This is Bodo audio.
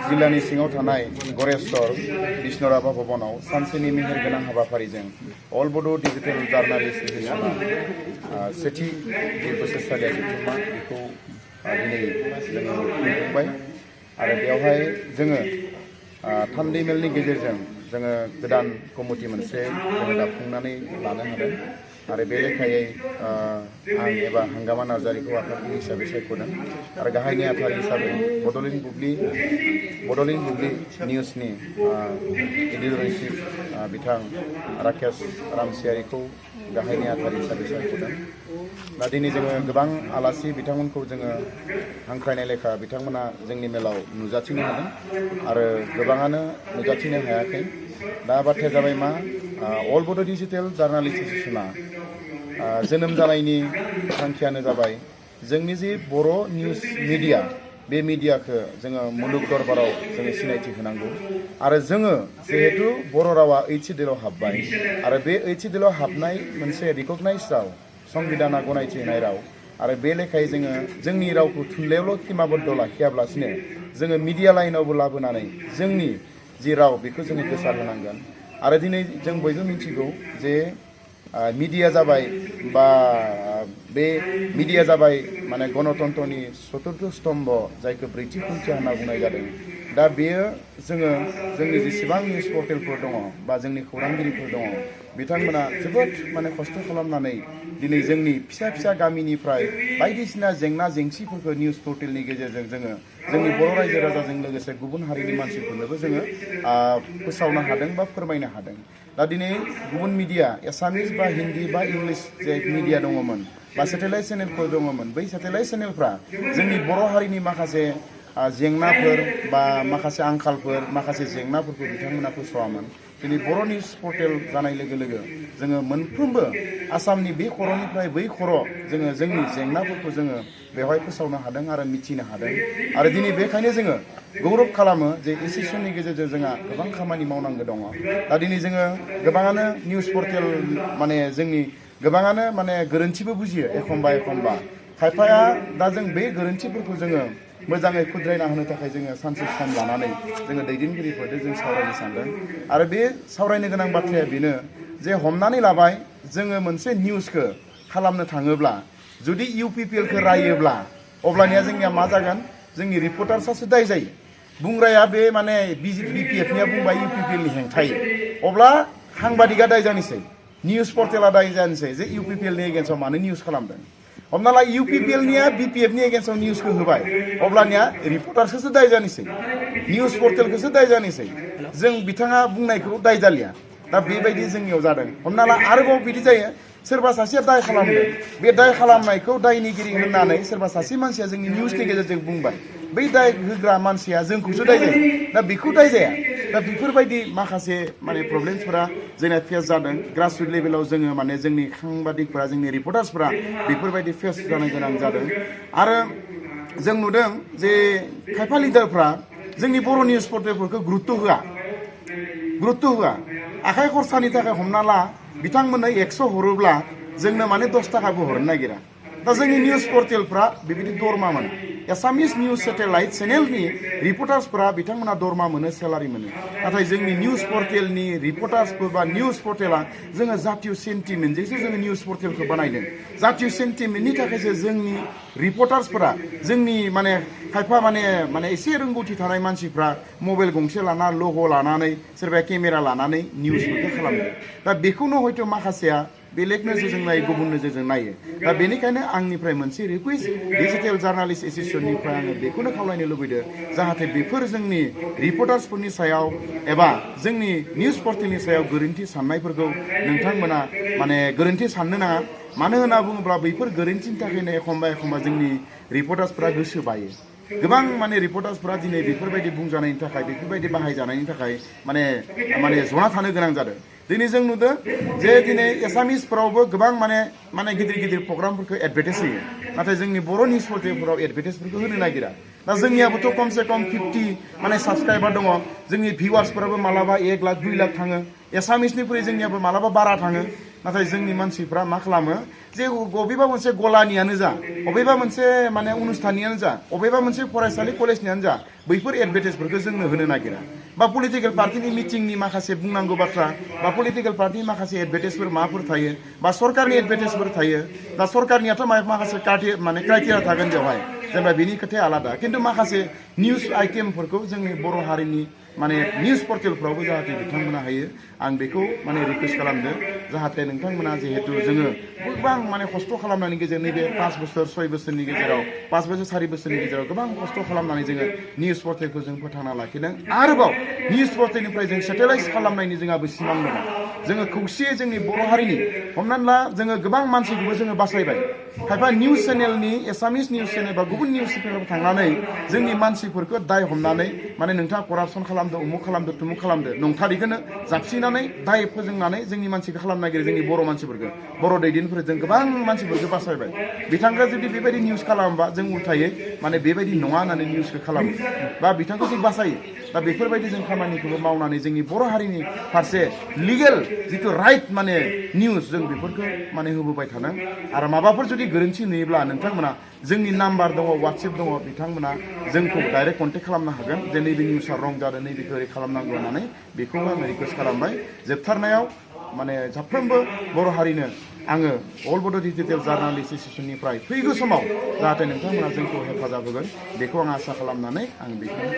जिल्लानि सिङाव थानाय गरेस्वर बिष्णुराभा भवनाव सानसेनि मेहेरगोनां हाबाफारिजों अल बड' डिजिटेल जार्नालिस्ट एसोसिएशना सेथि बोसोरसालिया जथुम्मा बेखौ दिनै जोङो खुंफुंबाय आरो बेवहाय जोङो थान्दै मेलनि गेजेरजों जोङो गोदान कमिटि मोनसे जोङो दाफुंनानै लानो हादों आरो बे लेखायै आं एबा हांगामा नार्जारिखौ आफादगिरि हिसाबै सायख'दों आरो गाहाय नेहाथारि हिसाबै बड'लेण्ड बुब्लि निउसनि एडिटर इन चिफ बिथां राकेश रामसियारिखौ गाहाय नेहाथारि हिसाबै सायख'दों दा दिनै जोङो गोबां आलासि बिथांमोनखौ जोङो हांख्रायनाय लेखा बिथांमोना जोंनि मेलाव नुजाथिनो हादों आरो गोबाङानो नुजाथिनो हायाखै दा बाथ्राया जाबाय मा अल बड' डिजिटेल जार्नालिस्ट एसोसिएशना जोनोम जानायनि थांखियानो जाबाय जोंनि जि बर' निउस मिडिया बे मिडियाखौ जोङो मुलुग दरबाराव जोङो सिनायथि होनांगौ आरो जोङो जिहेतु बर' रावा 8 सिडिउलाव हाबबाय आरो बे 8 सिडिउलाव हाबनाय मोनसे रिकगनाइज राव संबिधाना गनायथि होनाय राव आरो बे लेखायै जोङो जोंनि रावखौ थुनलाइयावल' खिमाबद्ध लाखियाब्लासिनो जोङो मिडिया लाइनावबो लाबोनानै जोंनि जि राव बेखौ जोङो गोसार होनांगोन आरो दिनै जों बयबो मिथिगौ जे मिडिया जाबाय बा बे मिडिया जाबाय माने गणतन्त्रनि चतुर्थ स्तम्भ जायखौ ब्रैथि खुन्थिया होनना बुंनाय जादों दा बेयो जोङो जोंनि जेसेबां निउस पर्टेलफोर दङ बा जोंनि खौरांगिरिफोर दङ बिथांमोना जोबोद माने खस्थ' खालामनानै दिनै जोंनि फिसा फिसा गामिनिफ्राय बायदिसिना जेंना जेंसिफोरखौ निउस पर्टेलनि गेजेरजों जोङो जोंनि बर' रायजो राजाजों लोगोसे गुबुन हारिनि मानसिफोरनोबो जोङो फोसावनो हादों बा फोरमायनो हादों दा दिनै गुबुन मिडिया एसामिस बा हिन्दी बा इंलिश जे मिडिया दङमोन बा सेटेलाइट चेनेलफोर दङमोन बै सेटेलाइट चेनेलफ्रा जोंनि बर' हारिनि माखासे जेंनाफोर बा माखासे आंखालफोर माखासे जेंनाफोरखौ बिथांमोना फोसावामोन दिनै बर' निउस पर्टेल जानाय लोगो लोगो जोङो मोनफ्रोमबो आसामनि बे खर'निफ्राय बै खर' जोङो जोंनि जेंनाफोरखौ जोङो बेवहाय फोसावनो हादों आरो मिथिनो हादों आरो दिनै बेखायनो जोङो गौरब खालामो जे एसोसिएशननि गेजेरजों जोंहा गोबां खामानि मावनांगौ दङ दा दिनै जोङो गोबाङानो निउस पर्टेल माने जोंनि गोबाङानो माने गोरोन्थिबो बुजियो एखमबा खायफाया दा जों बे गोरोन्थिफोरखौ जोङो मोजाङै खुद्रायना होनो थाखाय जोङो सानसे सम लानानै जोङो दैदेनगिरिफोरजों जों सावरायनो सानदों आरो बे सावरायनो गोनां बाथ्राया बेनो जे हमनानै लाबाय जोङो मोनसे निउसखौ खालामनो थाङोब्ला जुदि इउपिपिएलखौ रायोब्ला अब्लानिया जोंनिया मा जागोन जोंनि रिपर्टार्सआसो दाय जायो बुंग्राया बे माने बिपिएफनिया बुंबाय इउपिपिएलनि हेंथायै अब्ला साংবাদিका दाय जानोसै निउस पर्टेला दाय जानोसै जे इउपिपिएलनि एगेन्स्टआव मानो निउस खालामदों हमना ला इउपिपिएलनिया बिपिएफनि एगेन्स्टआव निउसखौ होबाय अब्लानिया रिपर्टार्सखौसो दाय जानोसै निउस पर्टेलखौसो दाय जानोसै जों बिथाङा बुंनायखौ दाय जालिया दा बेबायदि जोंनियाव जादों हमना ला आरोबाव बिदि जायो सोरबा सासेया दाय खालामदों बे दाय खालामनायखौ दायनिगिरि होननानै सोरबा सासे मानसिया जोंनि निउसनि गेजेरजों बुंबाय बै दाय होग्रा मानसिया जोंखौसो दाय जायो दा बेखौ दाय जाया दा बेफोरबायदि माखासे माने प्रब्लेमसफोरा जोंना फेस जादों ग्रासरुट लेभेलाव जोङो माने जोंनि साংবাদিकफोरा जोंनि रिपर्टार्सफोरा बेफोरबायदि फेस जानो गोनां जादों आरो जों नुदों जे खायफा लिडारफ्रा जोंनि बर' निउस पर्टेलफोरखौ गुरुत्त' होआ आखाइ खरसानि थाखाय हमना ला बिथांमोननो 100 हरोब्ला जोंनो माने 10 थाखाबो हरनो नागिरा दा जोंनि निउस पर्टेलफ्रा बेबायदि दरमा मोनो एसामिस निउस सेटेलाइट चेनेलनि रिपर्टार्सफोरा बिथांमोना दरमा मोनो सेलारि मोनो नाथाय जोंनि निउस पर्टेलनि रिपर्टार्सफोर बा निउस पर्टेला जोङो जातीय सेन्टिमेन्टजोंसो जोङो निउस पर्टेलखौ बानायदों जातीय सेन्टिमेन्टनि थाखायसो जोंनि रिपर्टार्सफोरा जोंनि माने खायफा माने एसे रोंगौथि थानाय मानसिफ्रा मबाइल गंसे लाना लग' लानानै सोरबा केमेरा लानानै निउसफोरखौ खालामदों दा बेखौनो हयथ' माखासेया बेलेग नोजोरजों नायो गुबुन नोजोरजों नायो दा बेनिखायनो आंनिफ्राय मोनसे रिकुवेस्ट डिजिटेल जार्नालिस्ट एसोसिएशननिफ्राय आङो बेखौनो खावलायनो लुबैदों जाहाथे बेफोर जोंनि रिपर्टार्सफोरनि सायाव एबा जोंनि निउस पर्टेलनि सायाव गोरोन्थि साननायफोरखौ नोंथांमोना माने गोरोन्थि साननो नाङा मानो होनना बुङोब्ला बैफोर गोरोन्थिनि थाखायनो एखमबा जोंनि रिपर्टार्सफोरा गोसो बायो गोबां माने रिपर्टार्सफोरा दिनै बेफोरबायदि बुंजानायनि थाखाय बेफोरबायदि बाहायजानायनि थाखाय माने जना थानो गोनां जादों दिनै जों नुदों जे दिनै एसामिसफोरावबो गोबां माने गिदिर प्रग्रामफोरखौ एडभार्टाइज होयो नाथाय जोंनि बर' निउस पर्टेलफोराव एडभार्टाइजफोरखौ होनो नागिरा दा जोंनियाबोथ' खमसे खम 50 माने साबस्क्राइबार दङ जोंनि भिउवार्सफोराबो मालाबा 1 लाख 2 लाख थाङो एसामिसनिख्रुइ जोंनियाबो मालाबा बारा थाङो नाथाय जोंनि मानसिफ्रा मा खालामो जे बबेबा मोनसे गलानियानो जा बबेबा मोनसे माने अनुस्थाननियानो जा बबेबा मोनसे फरायसालि कलेजनियानो जा बैफोर एडभार्टाइजफोरखौ जोंनो होनो नागिरा बा पलिटिकेल पार्टिनि मिटिंनि माखासे बुंनांगौ बाथ्रा बा पलिटिकेल पार्टिनि माखासे एडभार्टाइजफोर माफोर थायो बा सरकारनि एडभार्टाइजफोर थायो दा सरकारनियाथ' माखासे माने क्राइटेरिया थागोन बेवहाय जेनेबा बिनि खोथाया आलादा खिन्थु माखासे निउस आइटेमफोरखौ जोंनि बर' हारिनि माने निउस पर्टेलफ्रावबो जाहाथे बिथांमोना हायो आं बेखौ माने रिकुवेस्ट खालामदों जाहाथे नोंथांमोना जिहेतु जोङो गोबां माने खस्थ' खालामनायनि गेजेरजों नैबे 5 बोसोर 6 बोसोरनि गेजेराव 5 बोसोर 4 बोसोरनि गेजेराव गोबां खस्थ' खालामनानै जोङो निउस पर्टेलखौ जों फोथांना लाखिदों आरोबाव निउस पर्टेलनिफ्राय जों सेटेलाइज खालामनायनि जोंहाबो सिमां दङ जोङो खौसेयै जोंनि बर' हारिनि हमनानै ला जोङो गोबां मानसिखौबो जोङो बासायबाय खायफा निउस चेनेलनि एसामिस निउस चेनेल बा गुबुन निउस चेनेलाव थांनानै जोंनि मानसिफोरखौ दाय हमनानै माने नोंथाङा करापसन खालामदो उमुक खालामदो तुमुक खालामदो नंथारिखौनो जाबसिनानै दाय फोजोंनानै जोंनि मानसिखौ खालामनो नागिरो जोंनि बर' मानसिफोरखौ बर' दैदेनफोर जों गोबां मानसिफोरखौ बासायबाय बिथांखौ जुदि बेबायदि निउस खालामोबा जों उल्थायै माने बेबायदि नङा होननानै निउसखौ खालामो बा बिथांखौ जों बासायो दा बेफोरबायदि जों खामानिखौबो मावनानै जोंनि बर' हारिनि फारसे लिगेल जिथु राइट माने निउस जों बेफोरखौ माने होबोबाय थानो आरो माबाफोर जुदि गोरोन्थि नुयोब्ला नोंथांमोना जोंनि नाम्बार दङ वाट्सएप दङ बिथांमोना जोंखौ डाइरेक्ट कन्टेक्ट खालामनो हागोन जे नैबे निउसआ रं जादों नैबेखौ ओरै खालामनांगौ होननानै बेखौ आङो रिकुवेस्ट खालामबाय जोबथारनायाव माने साफ्रोमबो बर' हारिनो आङो अल बड' डिजिटेल जार्नालिस्ट एस'सिएशननिफ्राय फैगौ समाव जाहाथे नोंथांमोना जोंखौ हेफाजाब होगोन बेखौ आं आसा खालामनानै आं बेखौनो